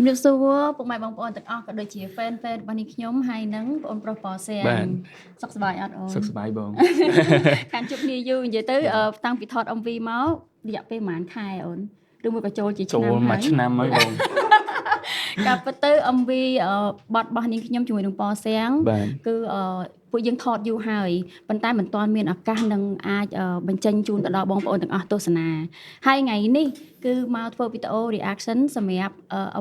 ជំរាបសួរពុកម៉ែបងប្អូនទាំងអស់ក៏ដូចជា fan fan របស់នេះខ្ញុំហើយនឹងបងប្រុសប៉សៀង បាទ សុខសប្បាយអត់អូន សុខសប្បាយបង ខានជួបគ្នាយូរនិយាយទៅតាំងពីថត MV មករយៈពេលប្រហែលខែអូនឬមួយក៏ចូលជា ចូល ឆ្នាំ មួយឆ្នាំហើយបង ការពិតទៅ MV បទរបស់នាងខ្ញុំជាមួយនឹងប៉សៀង បាទ គឺពួកយើងថតយូរហើយប៉ុន្តែមិនទាន់មានឱកាសនឹងអាចបញ្ចេញជូនទៅដល់បងប្អូនទាំងអស់ទស្សនាហើយថ្ងៃនេះគឺមកធ្វើវីដេអូ reaction សម្រាប់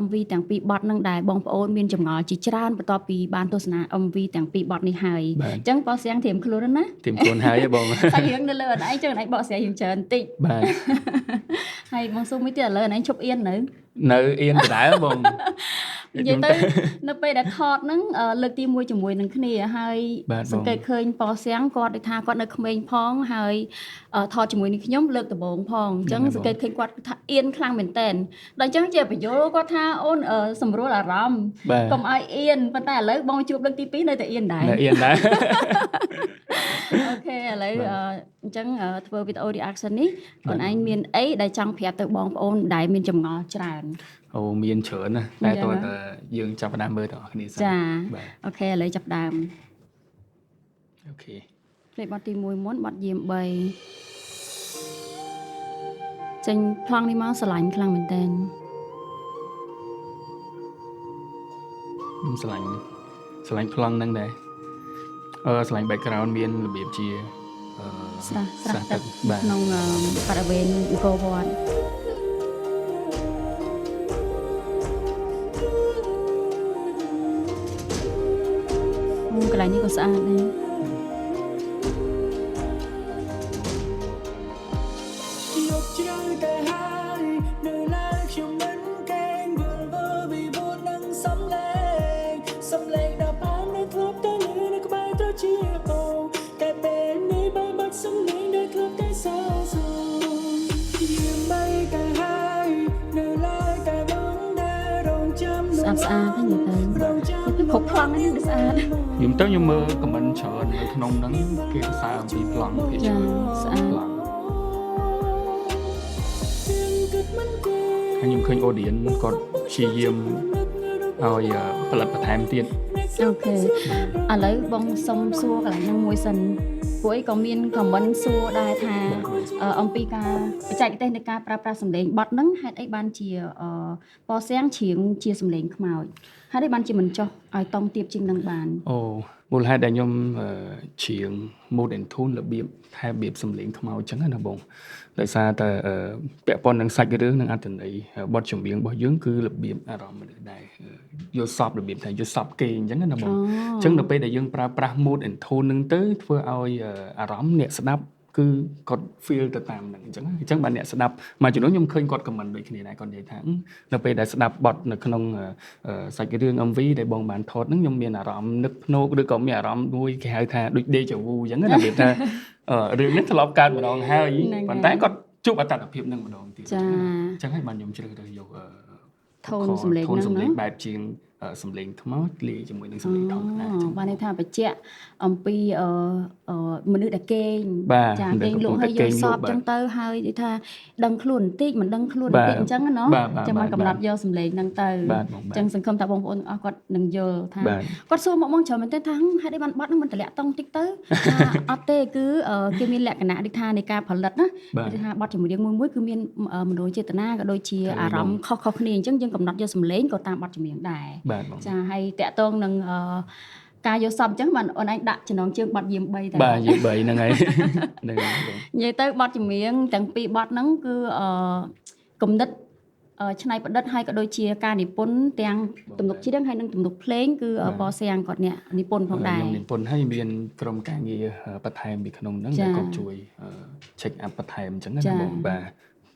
MV ទាំងពីរបទនឹងដែលបងប្អូនមានចម្ងល់ជាច្រើនបន្ទាប់ពីបានទស្សនា MV ទាំងពីរបទនេះហើយ បាទ អញ្ចឹងប៉សៀងត្រៀមខ្លួនណា ត្រៀមខ្លួនហើយហ៎បង សាច់រឿងនៅលើអនឯងចឹងអនឯងបកស្រាយរឿងច្រើនបន្តិច បាទ ហើយបងស៊ូមួយទៀតឥឡូវអនឯងឈប់អៀននៅ នៅអៀនដដែលបង និយាយទៅនៅពេលដែលថតហ្នឹងលើកទី1ជាមួយនឹងគ្នាហើយ បាទបង សង្កេតឃើញប៉សៀងគាត់ដូចថាគាត់នៅក្មេងផងហើយថតជាមួយនឹងខ្ញុំលើកដំបូងផងអញ្ចឹងសង្កេតឃើញគាត់ថាអៀនខ្លាំងមែនតែនដល់អញ្ចឹងជាបញ្យល់គាត់ថាអូនសម្រួលអារម្មណ៍ បាទ កុំឲ្យអៀនប៉ុន្តែឥឡូវបងជួបលើកទី2នៅតែអៀនដែរ នៅអៀនដែរ OK ឥឡូវអញ្ចឹងធ្វើវីដេអូ reaction នេះ បាទ អូនឯងមានអីដែលចង់ប្រាប់ទៅបងប្អូនដែលមានចម្ងល់ច្រើន អូមានច្រើនណាស់តែ អញ្ចឹង តើតើយើងចាប់ផ្ដើមមើលទាំងអស់គ្នាសិន ចា បាទ OK ឥឡូវចាប់ផ្ដើម OK លេខបទទី1មុនបទយាម3ចេញប្លង់នេះមកស្រឡាញ់ខ្លាំងមែនតើ ខ្ញុំស្រឡាញ់ស្រឡាញ់ប្លង់ហ្នឹងដែរស្រឡាញ់ background មានរបៀបជាអឺ ស្រះស្រះទឹក បាទ ក្នុងបរិវេណអង្គរវត្តអូកន្លែងនេះក៏ស្អាតដែរ យកជ្រៅទៅហើយនៅឡើយខ្ញុំមិនកេងវិលវើវិវត្តនឹងសំឡេងសំឡេងដល់បាននៅធ្លាប់តែលឺនៅក្បែរត្រជាបងតែពេលនេះបានបាត់សំឡេងដែលធ្លាប់តែសើសូយាមបីតែហើយនៅឡើយតែបងដែលរងចាំ ស្អាតស្អាតហ្នឹងនិយាយទៅ រងចាំ ទៅគ្រប់ប្លង់ហ្នឹងវាស្អាត ខ្ញុំទៅខ្ញុំមើល comment ច្រើននៅក្នុងហ្នឹងគេសរសើរអំពីប្លង់ភាគ ចា ច្រើន ស្អាត ប្លង់ហើយខ្ញុំឃើញ audience គាត់ព្យាយាមឲ្យផលិតបន្ថែមទៀត OK ឥឡូវបងសុំសួរកន្លែងហ្នឹងមួយសិនពួកអីក៏មាន comment សួរដែរថាអំពីការបច្ចេកទេសនៃការប្រើប្រាស់សំឡេងបទហ្នឹងហេតុអីបានជាប៉សៀងច្រៀងជាសំឡេងខ្មោចហេតុអីបានជាមិនចោះឲ្យតង់ទៀបជាងនឹងបាន អូមូលហេតុដែលខ្ញុំច្រៀង mood and tone របៀបថែបៀបសំឡេងខ្មោចចឹងណាបងដោយសារតែពាក់ព័ន្ធនឹងសាច់រឿងនិងអត្ថន័យបទចម្រៀងរបស់យើងគឺរបៀបអារម្មណ៍មនុស្សដែរយល់សពរបៀបថាយល់សពគេអញ្ចឹងណាបងអញ្ចឹងដល់ពេលដែលយើងប្រើប្រាស់ mood and tone ហ្នឹងទៅធ្វើឲ្យអារម្មណ៍អ្នកស្ដាប់គឺគាត់ feel ទៅតាមហ្នឹងអញ្ចឹងអញ្ចឹងបាទអ្នកស្ដាប់មួយចំនួនខ្ញុំឃើញគាត់ comment ដូចគ្នាដែរគាត់និយាយថានៅពេលដែលស្ដាប់បទនៅក្នុងសាច់រឿង MV ដែលបងបានថតហ្នឹងខ្ញុំមានអារម្មណ៍នឹកភ្នោកឬក៏មានអារម្មណ៍មួយគេហៅថាដូច deja vu អញ្ចឹងណារបៀបថារឿងនេះធ្លាប់កើតម្ដងហើយប៉ុន្តែគាត់ជួបអត្តភាពនឹងម្ដងទៀត ចា អញ្ចឹងហើយបានខ្ញុំជ្រើសរើសយក tone សំឡេង tone ហ្នឹង សំឡេង ណា បែបជាងសំឡេងខ្មោចលាយជាមួយនឹងសំឡេងធម្មតាអញ្ចឹង បានន័យថាបញ្ជាក់អំពីអឺអឺមនុស្សដែលគេង បាទ ចា មនុស្ស គេងលក់ កំពុងតែ ហើយយល់ស គេងលក់ ពចឹងទៅហើយនិយាយថាដឹងខ្លួនបន្តិចមិនដឹងខ្លួនបន្តិច បាទ អញ្ចឹងណា បាទបាទ ចឹងបាន បាទ កំណត់យកសំឡេងហ្នឹងទៅ បាទបងបាទ ចឹងសង្ឃឹមថាបងប្អូនទាំងអស់គាត់នឹងយល់ថា បាទ គាត់សួរមកបងច្រើនមែនទែនថាហេតុអីបានបត់ហ្នឹងមិនតម្លាក់តង់តិចទៅថាអត់ទេគឺគេមានលក្ខណៈដូចថានៃការផលិតណា បាទ គឺថាបទចម្រៀងមួយមួយគឺមានមនោចេតនាក៏ដូចជា ត្រូវ អារម្មណ៍ខុសៗគ្នាអញ្ចឹងយើងកំណត់យកសំឡេងក៏តាមបទចម្រៀងដែរ បាទបង ចាហើយតកតងនឹងការយកសពអញ្ចឹងបានអូនឯងដាក់ចំណងជើងបទយាម3តែ បាទយាយ3ហ្នឹងហើយហ្នឹងហើយបង និយាយទៅបទចម្រៀងទាំងពីរបទហ្នឹងគឺគំនិតច្នៃប្រឌិតហើយក៏ដូចជាការនិពន្ធទាំងទំនុកច្រៀងហើយនិងទំនុកភ្លេងគឺប៉សៀងគាត់អ្នកនិពន្ធផងដែរ ខ្ញុំនិពន្ធហើយមានក្រុមការងារបន្ថែមពីក្នុងហ្នឹង ចា ដែលគាត់ជួយ check up បន្ថែមអញ្ចឹងណា ចា បងបាទ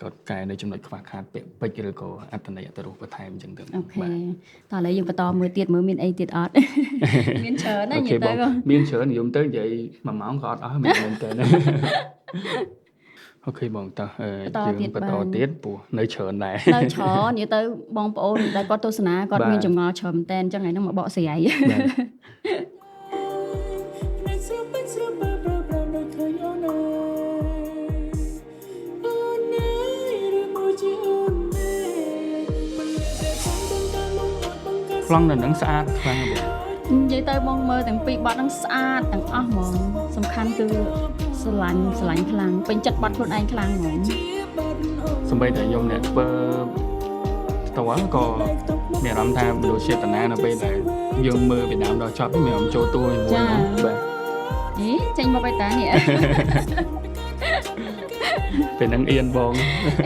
គាត់កែនៅចំណុចខ្វះខាតពាក្យពេចន៍ឬក៏អត្ថន័យអត្ថរសបន្ថែមអញ្ចឹងទៅ OK បាទ តោះឥឡូវយើងបន្តមើលទៀតមើលមានអីទៀតអត់ មានច្រើនណាស់ អូ និយាយទៅ ខេបងមានច្រើននិយមទៅនិយាយ1ម៉ោងក៏អត់អស់មែនតើ OK បងតោះយើងបន្តទៀតព្រោះនៅច្រើនដែរ នៅច្រើននិយាយទៅបងប្អូនដែលគាត់ទស្សនាគាត់ បាទ មានចម្ងល់ច្រើនមែនតើអញ្ចឹងថ្ងៃហ្នឹងមកបកស្រាយ បាទ ភ្នែកស្រុបពេចស្រុបបើប្រប្រាំដូចឃើញអូនអើយអូនអើយឬមួយជាអូនទេមិនលើតែខ្ញុំទាំងតាម ប្លង់នៅហ្នឹងស្អាតខ្លាំងណាស់បង និយាយទៅបងមើលទាំងពីរបទហ្នឹងស្អាតទាំងអស់ហ្មងសំខាន់គឺស្រឡាញ់ស្រឡាញ់ខ្លាំងពេញចិត្តបទខ្លួនឯងខ្លាំងហ្មង សម្បីតែខ្ញុំអ្នកធ្វើផ្ទាល់ក៏មានអារម្មណ៍ថាមនុស្សចេតនានៅពេលដែលយើងមើលពីដើមដល់ចប់មានអារម្មណ៍ចូលតួជាមួយហ្នឹងបាទ អីចេញមកបៃតានេះ ពេលហ្នឹងអៀនបង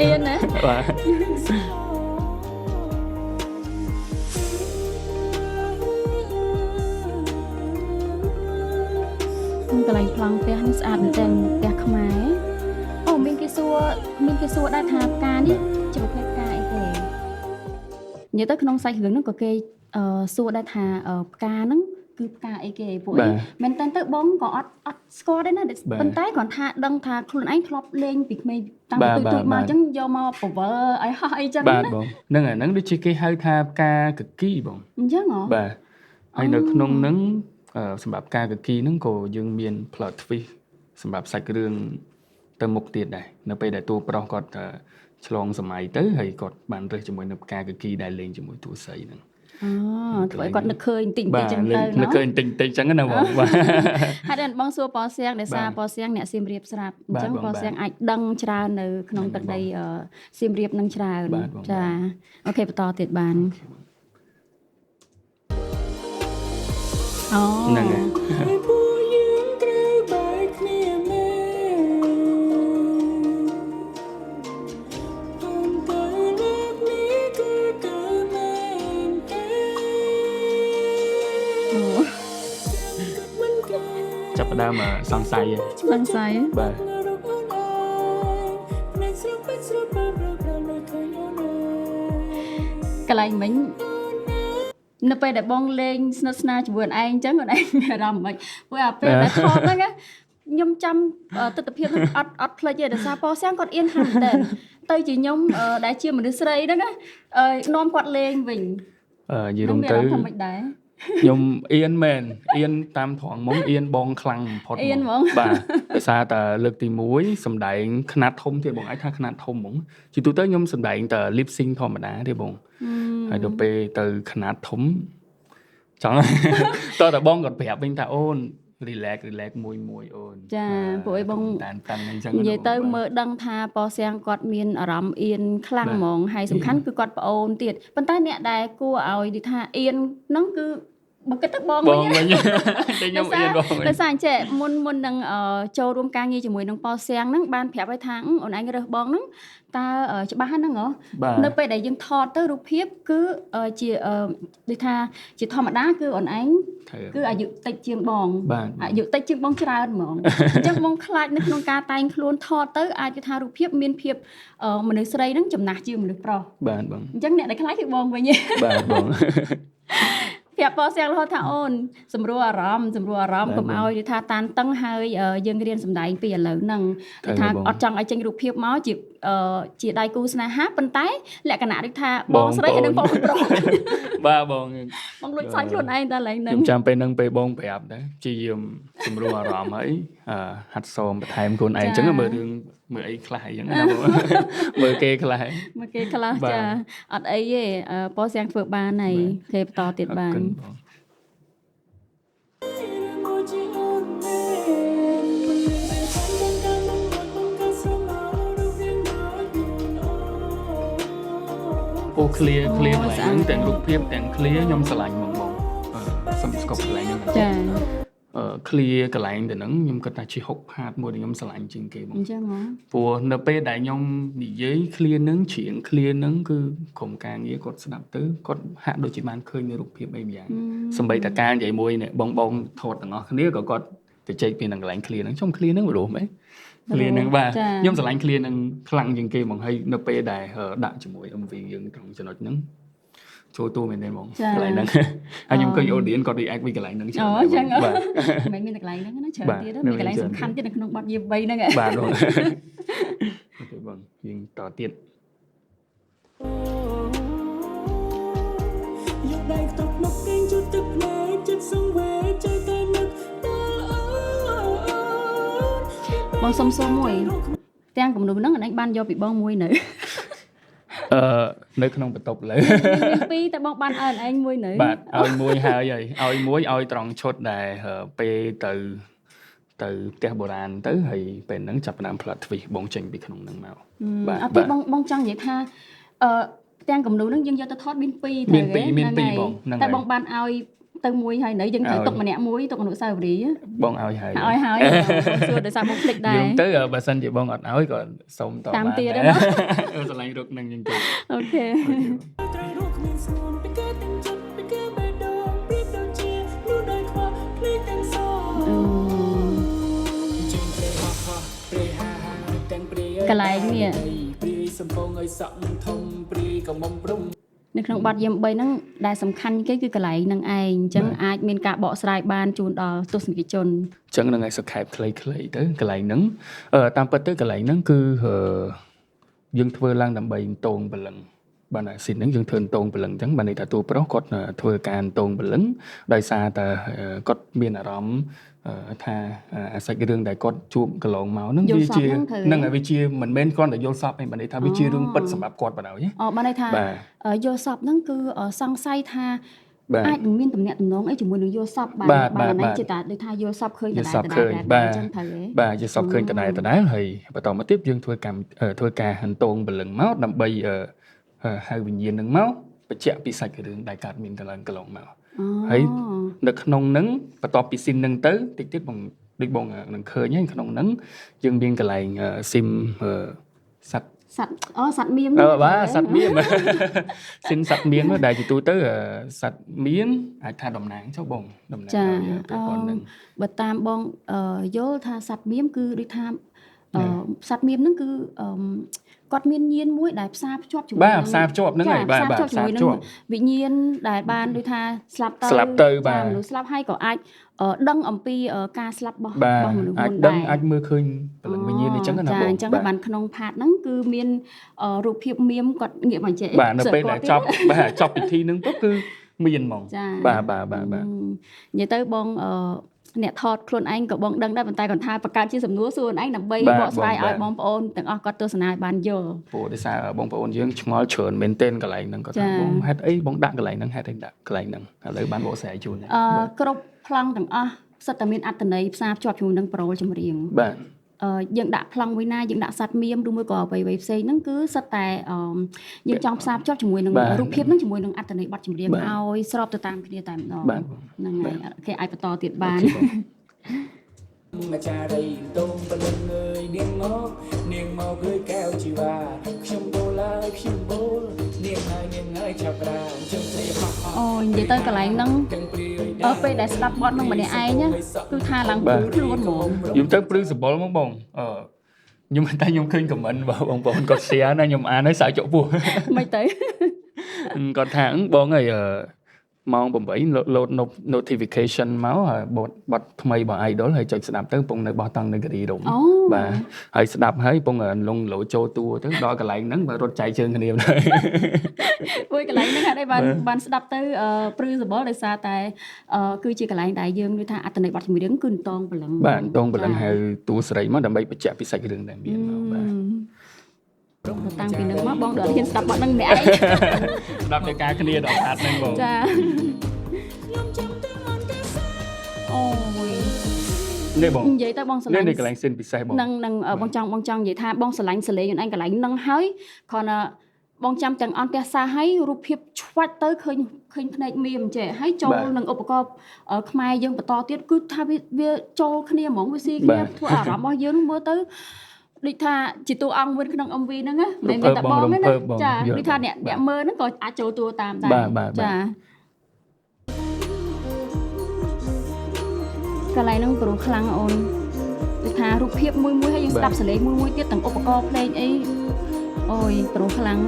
អៀនណា បាទ កន្លែងប្លង់ផ្ទះនេះស្អាតមែនទែនផ្ទះខ្មែរអូមានគេសួរមានគេសួរដែរថាផ្កានេះជាប្រភេទផ្កាអីទេនិយាយទៅក្នុងសាច់រឿងហ្នឹងក៏គេសួរដែរថាផ្កាហ្នឹងគឺផ្កាអីគេពួកអីមែនតើទៅបងក៏អត់ស្គាល់ដែរណាប៉ុន្តែគ្រាន់ថាដឹងថាខ្លួនឯងធ្លាប់លេងពីក្មេងតាំងពីទូចៗមកអញ្ចឹងយកមកពវល់ឲ្យហោះអីចឹង បាទ ណា បងហ្នឹងអាហ្នឹងដូចជាគេហៅថាផ្កាកគីបង អញ្ចឹងហ៎ បាទហើយនៅក្នុងហ្នឹងសម្រាប់ផ្កាកគីហ្នឹងក៏យើងមាន plot twist សម្រាប់សាច់រឿងទៅមុខទៀតដែរនៅពេលដែលតួប្រុសគាត់ឆ្លងសម័យទៅហើយគាត់បានរើសជាមួយនឹងផ្កាកគីដែលលេងជាមួយតួស្រីហ្នឹង អូធ្វើឲ្យគាត់នឹកឃើញបន្តិចបន្តិចចឹងទៅ នឹកឃើញបន្តិចបន្តិចចឹងណាបងបាទ ហើយដល់បងសួរប៉សៀងដោយសារប៉សៀងអ្នកសៀមរាបស្រាប់អញ្ចឹងប៉សៀងអាចដឹងច្រើននៅក្នុងទឹកដីសៀមរាបនឹងច្រើនចា OK បន្តទៀតបានអូ ហ្នឹងហើយ ពួកយើងត្រូវបែកគ្នាមែនប៉ុន្តែលើកនេះគឺកើមែនទេ អូ មិនគេ ចាប់ផ្ដើមសង្ស័យហើយ សង្ស័យ បាទ រកអូនឯងភ្នែកស្រុកពេចស្រុកបើប្រក្រលឃើញអូនឯង កន្លែងមិញនៅពេលដែលបងលេងស្និទ្ធស្នាលជាមួយអូនឯងអញ្ចឹងអូនឯងមានអារម្មណ៍មិនព្រោះអាពេលដែលថតហ្នឹងណាខ្ញុំចាំទស្សនភាពហ្នឹងអត់ភ្លេចទេដោយសារប៉សៀងគាត់អៀនខ្លាំងមែនតើទៅជាខ្ញុំដែលជាមនុស្សស្រីហ្នឹងណានាំគាត់លេងវិញ អឺនិយាយរួម មាន ទៅ អារម្មណ៍ថាមិនដែរ ខ្ញុំអៀនមែនអៀនតាមត្រង់ហ្មងអៀនបងខ្លាំងបំផុត អៀនហ្មង បាទដោយសារតែលើកទី1សំដែងខ្នាតធំទៀតបងអាចថាខ្នាតធំហ្មងជាទូទៅខ្ញុំសំដែងតែ lip sync ធម្មតាទេបងហើយដល់ពេលទៅខ្នាតធំចង់ តើតែបងគាត់ប្រាប់វិញថាអូន relax relax មួយមួយអូន ចាពួកឯងបង តានតាន់អញ្ចឹង និយាយទៅមើលដឹងថាប៉សៀងគាត់មានអារម្មណ៍អៀនខ្លាំងហ្មងហើយសំខាន់គឺគាត់ប្អូនទៀតប៉ុន្តែអ្នកដែលគួរឲ្យនិយាយថាអៀនហ្នឹងគឺបើគិតទៅបង បង វិញ វិញតែខ្ញុំអៀនបងវិញ ដោយសារអញ្ចេះមុនមុននឹងចូលរួមការងារជាមួយនឹងប៉សៀងហ្នឹងបានប្រាប់ឲ្យថាអូនឯងរើសបងហ្នឹងតើច្បាស់ហ្នឹងហ៎ បាទ នៅពេលដែលយើងថតទៅរូបភាពគឺជាដូចថាជាធម្មតាគឺអូនឯង ត្រូវ គឺអាយុតិចជាងបង បាទ អាយុតិចជាងបងច្រើនហ្មងអញ្ចឹងបងខ្លាចនៅក្នុងការតែងខ្លួនថតទៅអាចគេថារូបភាពមានភាពមនុស្សស្រីហ្នឹងចំណាស់ជាងមនុស្សប្រុស បាទបង អញ្ចឹងអ្នកដែលខ្លាចគឺបងវិញ បាទបង ប្រាប់ប៉សៀងរហូតថាអូនសម្រួលអារម្មណ៍សម្រួលអារម្មណ៍ បាទ កុំឲ្យនិយាយថាតានតឹងហើយយើងរៀនសម្ដែងពីឥឡូវហ្នឹង ត្រូវ ថា បង អត់ចង់ឲ្យចេញរូបភាពមកជាជាដៃគូស្នេហាប៉ុន្តែលក្ខណៈដូចថាបងស្រីហើយនិងបងប្រុស បាទបង បងលួចសាច់ខ្លួនឯងតែឥឡូវហ្នឹង ខ្ញុំចាំពេលហ្នឹងពេលបងប្រាប់ដែរព្យាយាមសម្រួលអារម្មណ៍ហើយហាត់សមបន្ថែមខ្លួនឯងអញ្ចឹងមើលរឿងមើលអីខ្លះអញ្ចឹងណាបង មើលគេខ្លះ មកគេខ្លះ បាទ ចាអត់អីទេប៉សៀងធ្វើបានហើយគេបន្តទៀត អរ បាន គុណបង មួយជាអូនមែនមិនមានតែចាំការមិនបងក៏ស្រមោលរូបរាងដូចមុនអូន អូ clear clear កន្លែងហ្នឹងទាំងរូបភាពទាំង clear ខ្ញុំស្រឡាញ់ហ្មងបងសុំស្កប់កន្លែងហ្នឹង ចា clear កន្លែងទៅហ្នឹងខ្ញុំគិតថាជា6 part មួយដែលខ្ញុំស្រឡាញ់ជាងគេហ្មង អញ្ចឹងហ៎ ព្រោះនៅពេលដែលខ្ញុំនិយាយ clear ហ្នឹងច្រៀង clear ហ្នឹងគឺក្រុមការងារគាត់ស្ដាប់ទៅគាត់ហាក់ដូចជាបានឃើញនៅរូបភាពអីម្យ៉ាងសម្បីតែការនិយាយមួយនេះបងបងថតទាំងអស់គ្នាក៏គាត់ទៅជែកពីនឹងកន្លែង clear ហ្នឹងខ្ញុំ clear ហ្នឹងព្រោះម៉េច clear ហ្នឹងបាទខ្ញុំស្រឡាញ់ clear ហ្នឹងខ្លាំងជាងគេហ្មងហើយនៅពេលដែលដាក់ជាមួយ MV យើងត្រង់ចំណុចហ្នឹងចូលតួមែនទេហ្មងកន្លែងហ្នឹងហើយខ្ញុំឃើញ audience គាត់ react ពីកន្លែងហ្នឹងច្រើន អូអញ្ចឹងហ៎ បាទ មិនមានតែកន្លែងហ្នឹងណាច្រើន បាទ ទៀតមានកន្លែងសំខាន់ទៀតនៅក្នុងបទយាបីហ្នឹង បាទបង OK បងយើងតទៀត យកដៃខ្ទប់មកកេងជូតទឹកភ្នែកចិត្តសង្វេគใจតែនឹកដល់អូន បងសុំសួរមួយទាំងគំនូហ្នឹងអនឯងបានយកពីបងមួយនៅ អឺនៅក្នុងបន្ទប់លើ មានពីរតែបងបានឲ្យឯងមួយនៅ បាទឲ្យមួយហើយហើយឲ្យមួយឲ្យត្រង់ឈុតដែលពេលទៅទៅផ្ទះបុរាណទៅហើយពេលហ្នឹងចាប់ផ្ដើមផ្លាត់ទ្វីសបងចេញពីក្នុងហ្នឹងមក បាទ អត់ទេ បាទ បងបងចង់និយាយថាអឺផ្ទាំងគំនូរហ្នឹងយើងយកទៅថតមានពីរ មានពីរ ត្រូវទេ មានពីរ ហ្នឹង បងហ្នឹង តែ ហើយ បងបានឲ្យទៅមួយហើយនៅយើងត្រូវ ឲ្យ ទុកម្នាក់មួយទុកអនុស្សាវរីយ៍ បងឲ្យហើយ ឲ្យហើយបងសួរដោយសារបងភ្លេចដែរ យំទៅបើសិនជាបងអត់ឲ្យក៏សុំត តាម បាន ទៀត ដែរ ណា ស្រឡាញ់រុកហ្នឹងយ៉ាងទៅ OK ត្រូវរកគ្មានស្ងួនពីគេទាំងចិត្តពីគេបេះដូងប្រៀបដូចជានោះដោយខ្វះភ្លេងទាំងសងជាងព្រៃហោះហោះព្រៃហាហាទាំងព្រៃអើយក ន្លែងនេះ ព្រៃសំពងឲ្យសក់ធំព្រៃក៏មុំព្រំ នៅក្នុងបទយាម3ហ្នឹងដែលសំខាន់គេគឺកន្លែងហ្នឹងឯងអញ្ចឹងអាចមានការបកស្រាយបានជូនដល់ទស្សនិកជន អញ្ចឹងហ្នឹងឯងសង្ខេបខ្លីៗទៅកន្លែងហ្នឹងតាមពិតទៅកន្លែងហ្នឹងគឺយើងធ្វើឡើងដើម្បីអន្តងព្រលឹងបាទអាស៊ីនហ្នឹងយើងធ្វើអន្តងព្រលឹងអញ្ចឹងបាទន័យថាតួប្រុសគាត់ធ្វើការអន្តងព្រលឹងដោយសារតែគាត់មានអារម្មណ៍ថាអាសាច់រឿងដែលគាត់ជួបកន្លងមកហ្នឹង យល់ វាជា សប្តិហ្នឹងត្រូវ ហ្នឹងហើយវាជាមិនមែនគ្រាន់តែយល់សពទេបាទន័យថាវាជារឿងពិតសម្រាប់គាត់បណ្ដោយណា អូបានន័យថា បាទ យល់សពហ្នឹងគឺសង្ស័យថា បាទ អាចនឹងមានទំនាក់ទំនងអីជាមួយនឹងយល់សពបាន បាទ បាន បាទបាទ ឯងជាតាដូចថាយល់សពឃើញ យ ដដែល ល់សពឃើញ ដដែល បាទ អញ្ចឹងត្រូវទេ បាទយល់សពឃើញដដែលដដែលហើយបន្តមកទៀតយើងធ្វើកម្មធ្វើការហន្តងព្រលឹងមកដើម្បីហៅវិញ្ញាណនឹងមកបញ្ជាក់ពីសាច់រឿងដែលកើតមានកន្លងកន្លងមក អូ ហើយ នៅក្នុងហ្នឹងបន្ទាប់ពីស៊ីនហ្នឹងទៅតិចទៀតបងដូចបងនឹងឃើញហើយក្នុងហ្នឹងយើងមានកន្លែងស៊ីមសត្វ សត្វអូសត្វមៀម អឺបាទសត្វមៀម ស៊ីនសត្វមៀមដែលជាទូទៅសត្វមៀមអាចថាតំណាងចុះបងតំណាង ចា ឲ្យពាក់ព័ន្ធនឹង បើតាមបងយល់ថាសត្វមៀមគឺដូចថា ណា សត្វមៀមហ្នឹងគឺអឺគាត់មានញៀនមួយដែលផ្សារភ្ជាប់ជាមួយ បាទ នឹង ផ្សារភ្ជាប់ហ្នឹងហើយបាទបាទ ផ្សារភ្ជាប់ជាមួយនឹងវិញ្ញាណដែលបានដូចថាស្លាប់ទៅ ស្លាប់ទៅបាទ ចាមនុស្សស្លាប់ហើយក៏អាចដឹងអំពីការស្លាប់របស់ បាទ របស់មនុស្ស អាច មុនដែរ ដឹងអាចមើលឃើញព្រលឹងវិញ្ញាណអញ្ចឹងណា ចា បង អញ្ចឹងហើយបានក្នុងផាតហ្នឹងគឺមានរូបភាពមៀមគាត់ងាកមកចេះ បាទនៅពេលដែលចប់បាទចប់ពិធីហ្នឹងទៅគឺមានហ្មង ចា បាទបាទបាទបាទ និយាយទៅបងអ្នកថតខ្លួនឯងក៏បងដឹងដែរប៉ុន្តែគាត់ថាបង្កើតជាសំណួរសួរខ្លួនឯងដើម្បី បាទ បកស្រាយ បងបាទ ឲ្យបងប្អូនទាំងអស់គាត់ទស្សនាឲ្យបានយល់ ព្រោះដោយសារបងប្អូនយើងឆ្ងល់ច្រើនមែនទែនកន្លែងហ្នឹងគាត់ថា ចា បងហេតុអីបងដាក់កន្លែងហ្នឹងហេតុអីដាក់កន្លែងហ្នឹងឥឡូវបានបកស្រាយជូនហើយ អឺគ្រប់ប្លង់ទាំងអស់សិតតែមានអត្ថន័យផ្សារភ្ជាប់ជាមួយនឹងប្រូលចម្រៀង បាទ យើងដាក់ប្លង់មួយណាយើងដាក់សត្វមៀមឬមួយក៏អ្វីៗផ្សេងហ្នឹងគឺសិតតែយើងចង់ផ្សារភ្ជាប់ជាមួយនឹង បាទ រូបភាពហ្នឹងជាមួយនឹងអត្ថន័យបទចម្រៀង បាទ ឲ្យស្របទៅតាមគ្នាតែម្ដង បាទ ហ្នឹងហើយគេអាចបន្តទៀតបាន OK បង មកចារីតងបលឹងអើយនាងមកនាងមកអើយកែវជីវ៉ាខ្ញុំបូឡាយខ្ញុំបូលនាងហើយនាងហើយចាប់ប្រាជើងព្រៃហោះហោះ អូនិយាយទៅកន្លែងហ្នឹង ទាំងព្រៃ អឺពេលដែលស្ដាប់បទហ្នឹងម្នាក់ឯងណាគឺថាឡើង បាទ ព្រឺខ្លួនហ្មង យំទៅព្រឺសបល់ហ្មងបងអឺខ្ញុំតែខ្ញុំឃើញ comment របស់បងប្អូនគាត់ share ណាខ្ញុំអានហើយសើចចុកពោះ មិនទៅ គាត់ថាអឺបងអើយម៉ោង8 load notification មកហើយបទបទថ្មីរបស់ idol ហើយចុចស្ដាប់ទៅកំពុងនៅបោះតង់នៅគិរីរម្យ អូ បាទហើយស្ដាប់ហើយកំពុងលងលោចូលតួទៅដល់កន្លែងហ្នឹងបើរត់ចែកជើងគ្នាដែរ មួយកន្លែងហ្នឹងហេតុអីបានបានស្ដាប់ទៅព្រឺសបល់ដោយសារតែគឺជាកន្លែងដែលយើងនិយាយថាអត្ថន័យបទចម្រៀងគឺតងព្រលឹង បាទតងព្រលឹងហៅតួស្រីមកដើម្បីបញ្ជាក់ពីសាច់រឿងដែលមានមកបាទ តាំងពីនឹងមកបងដល់ហ៊ានស្ដាប់បទហ្នឹងម្នាក់ឯង ស្ដាប់តែការគ្នាដល់អាត់ហ្នឹងបង ចាអូយ នេះបង និយាយទៅបងស្រ នេះ ឡាញ់ នេះកន្លែងសិនពិសេសបង នឹងនឹងបងចង់បងចង់និយាយថាបងស្រឡាញ់សលេងខ្លួនឯងកន្លែងហ្នឹងហើយគ្រាន់តែបងចាំទាំងអន្តះសាហើយរូបភាពឆ្វាច់ទៅឃើញឃើញភ្នែកមៀមចេះហើយចូលនឹងឧបករណ៍ខ្មែរយើងបន្តទៀតគឺថាវាចូលគ្នាហ្មងវាស៊ីគ្នាធ្វើអារម្មណ៍របស់យើងមើលទៅដូចថាជាតួអង្គមួយក្នុង MV ហ្នឹងណាមិនមែនតែបងទេណាចាដូចថាអ្នកអ្នកមើលហ្នឹងក៏អាចចូលតួតាមដែរចាកន្លែងហ្នឹងព្រោះខ្លាំងអូនដូចថារូបភាពមួយមួយហើយយើងស្ដាប់សលេងមួយមួយទៀតទាំងឧបករណ៍ភ្លេងអីអូយព្រោះខ្លាំង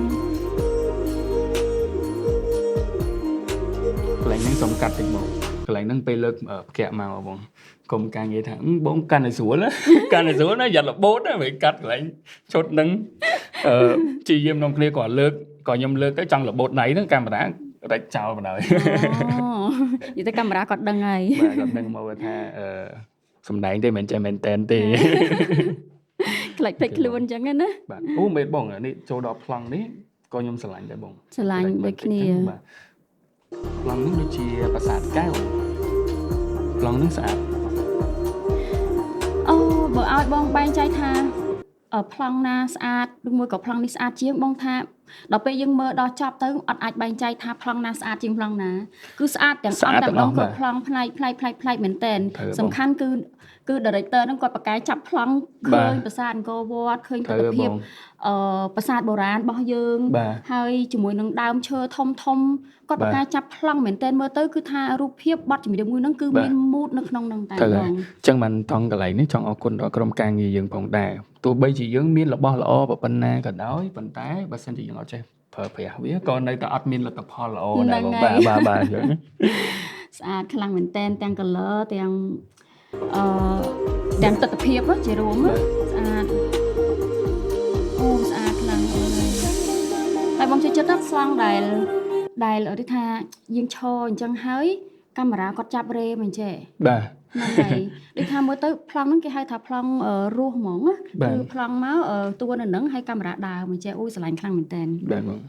កន្លែងហ្នឹងសុំកាត់តិចបងកន្លែងហ្នឹងពេលលើកផ្កាក់មកបងកុំការនិយាយថាបងកាន់ឲ្យស្រួលណាកាន់ឲ្យស្រួលណាយ៉ាត់របូតណាមិនកាត់កន្លែងឈុតហ្នឹងអឺជាយាមនំគ្នាក៏លើកក៏ខ្ញុំលើកទៅចង់របូតដៃហ្នឹងកាមេរ៉ារែកចោលបណ្ដោយ អូនិយាយទៅកាមេរ៉ាគាត់ដឹងហើយ បាទគាត់ដឹងមកថាអឺសំដែងទេមិនចេះមែនតែនទេ ខ្លាចភ្លេចខ្លួនអញ្ចឹងណា បាទអូមែនបងនេះចូលដល់ប្លង់នេះ ក៏ខ្ញុំស្រឡាញ់ដែរបង ស្រឡាញ់ដូចគ្នា បាទប្លង់ហ្នឹងដូចជាប្រាសាទកែវប្លង់ហ្នឹងស្អាត អូបើឲ្យបងបែងចែកថាប្លង់ណាស្អាតឬមួយក៏ប្លង់នេះស្អាតជាងបងថាដល់ពេលយើងមើលដល់ចប់ទៅអត់អាចបែងចែកថាប្លង់ណាស្អាតជាងប្លង់ណាគឺស្អាតទាំងអស់តែម្ដងគ្រប់ប្លង់ផ្នែកប្លែកប្លែកប្លែកមែនតែនសំខាន់គឺ director ហ្នឹងគាត់ប្រកែចាប់ប្លង់ឃើញប្រាសាទអង្គរវត្តឃើញទិដ្ឋភាពប្រាសាទបុរាណរបស់យើងហើយជាមួយនឹងដើមឈើធំធំគាត់ប្រកែចាប់ប្លង់មែនតែនមើលទៅគឺថារូបភាពបទចម្រៀងមួយហ្នឹងគឺមាន mood នៅក្នុងហ្នឹងតែម្ដងអញ្ចឹងបានតង់កន្លែងនេះចង់អរគុណដល់ក្រុមការងារយើងផងដែរទោះបីជាយើងមានរបស់ល្អប៉ុណ្ណាក៏ដោយប៉ុន្តែបើសិនជាយើងអត់ចេះប្រើប្រាស់វាក៏នៅតែអត់មានលទ្ធផលល្អដែរបងបាទបាទបាទយល់ ស្អាតខ្លាំងមែនតែនទាំង color ទាំងទាំងទិដ្ឋភាពជារួមស្អាតអូស្អាតខ្លាំងអូនហើយបងជួយចិត្តណាប្លង់ដែលដែលដូចថាយើងឈរអញ្ចឹងហើយកាមេរ៉ាគាត់ចាប់រេមកអញ្ចេះ បាទ ហ្នឹងហើយដូចថាមើលទៅប្លង់ហ្នឹងគេហៅថាប្លង់រស់ហ្មងណាគឺប្លង់មកតួនៅហ្នឹងហើយកាមេរ៉ាដើរមកចេះអូយស្រឡាញ់ខ្លាំងមែនតើ បាទបង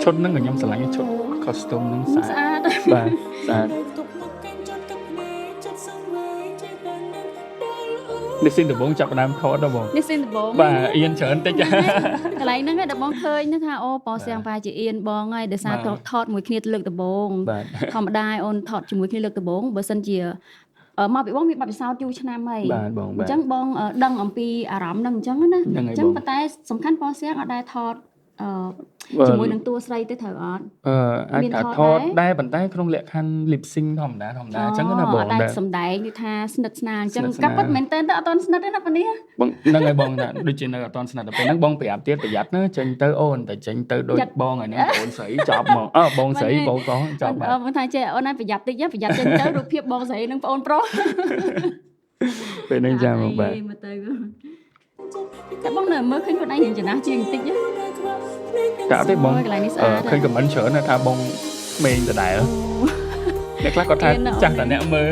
ឈុតហ្នឹងក៏ខ្ញុំស្រឡាញ់ឈុត costume ហ្នឹងស្អាតបាទស្អាតនេះ scene ដំបូងចាប់ផ្ដើមថតដល់បង នេះ scene ដំបូង បាទអៀនច្រើនតិច កន្លែងហ្នឹងដែលបងឃើញហ្នឹងថាអូប៉សៀងប៉ាជាអៀនបងហើយដោយសារថតមួយគ្នាលើកដំបូងធម្មតាអូនថតជាមួយគ្នាលើកដំបូងបើសិនជាមកពីបងមានបទពិសោធន៍យូរឆ្នាំហើយអញ្ចឹងបងដឹងអំពីអារម្មណ៍ហ្នឹងអញ្ចឹងណាអញ្ចឹងប៉ុន្តែសំខាន់ប៉សៀងអត់ដែលថតជាមួយនឹងតួស្រីទេត្រូវអត់ អាចថាថតដែរប៉ុន្តែក្នុងលក្ខខណ្ឌ lip sync ធម្មតាធម្មតាអញ្ចឹងណាបង ដែរសំដែងដូចថាស្និទ្ធស្នាលអញ្ចឹងកាពិតមែនតើអត់ទាន់ស្និទ្ធទេណាប៉ានេះ បងហ្នឹងហើយបងថាដូចជានៅអត់ទាន់ស្និទ្ធដល់ពេលហ្នឹងបងប្រាប់ទៀតប្រយ័ត្នណាចេញទៅអូនតែចេញទៅដូចបងហើយហ្នឹងអូនស្រីចប់ហ្មងអើបងស្រីបងក៏ចប់បាទ បងថាចេះអូនឯងប្រយ័ត្នតិចប្រយ័ត្នចេញទៅរូបភាពបងស្រីនិងប្អូនប្រុស ពេលហ្នឹងចាំមកបាទ មើលទៅតែបងនៅមើលឃើញខ្លួនឯងរៀងចំណាស់ជាងបន្តិច តែអត់ទេបងឃើញ comment ច្រើនថាបងក្មេងដដែលអ្នកខ្លះគាត់ថាចាស់តែអ្នកមើល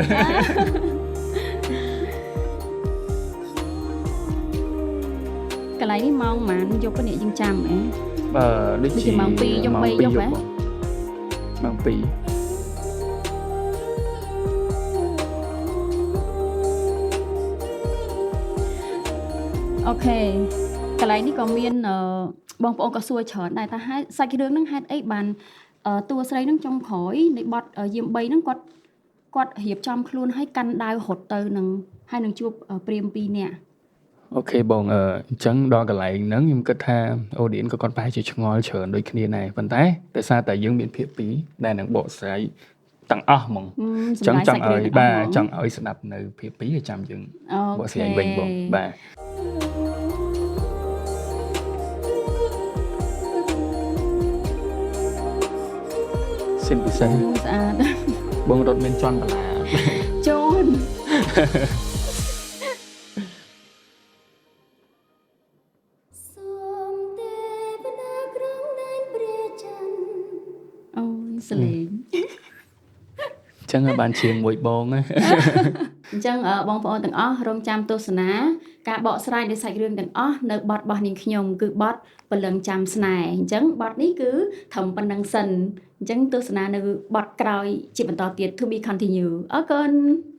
កន្លែងនេះម៉ោងប៉ុន្មានយប់នេះយើងចាំអី បើដូចជា ម៉ោង2យប់3យប់ហ៎ ម៉ោង2 OK កន្លែងនេះក៏មានបងប្អូនក៏សួរច្រើនដែរថាហេតុសាច់រឿងហ្នឹងហេតុអីបានតួស្រីហ្នឹងចុងក្រោយនៃបទយាម3ហ្នឹងគាត់គាត់រៀបចំខ្លួនឲ្យកាន់ដាវរត់ទៅនឹងហើយនឹងជួបព្រាម2នាក់ OK បងអញ្ចឹងដល់កន្លែងហ្នឹងខ្ញុំគិតថា audience ក៏គាត់ប្រហែលជាឆ្ងល់ច្រើនដូចគ្នាដែរប៉ុន្តែដោយសារតែយើងមានភាគ2ដែលនឹងបកស្រាយទាំងអស់ហ្មងអញ្ចឹងចង់ឲ្យបាទចង់ឲ្យស្ដាប់នៅភាគ2ឲ្យចាំយើងបកស្រាយវិញបងបាទ scene ពិសេស ស្អាត បងរត់មានជន់បន្លា ជន់សូមទេវតាក្រុងដែនព្រះច័ន្ទអូយសលេង ចឹងបានឈៀងមួយបង អញ្ចឹងបងប្អូនទាំងអស់រងចាំទស្សនាការបកស្រាយនៃសាច់រឿងទាំងអស់នៅបទរបស់នាងខ្ញុំគឺបទព្រលឹងចាំស្នេហ៍អញ្ចឹងបទនេះគឺត្រឹមប៉ុណ្្នឹងសិនអញ្ចឹងទស្សនានៅបទក្រោយជាបន្តទៀត to be continue អរគុណ។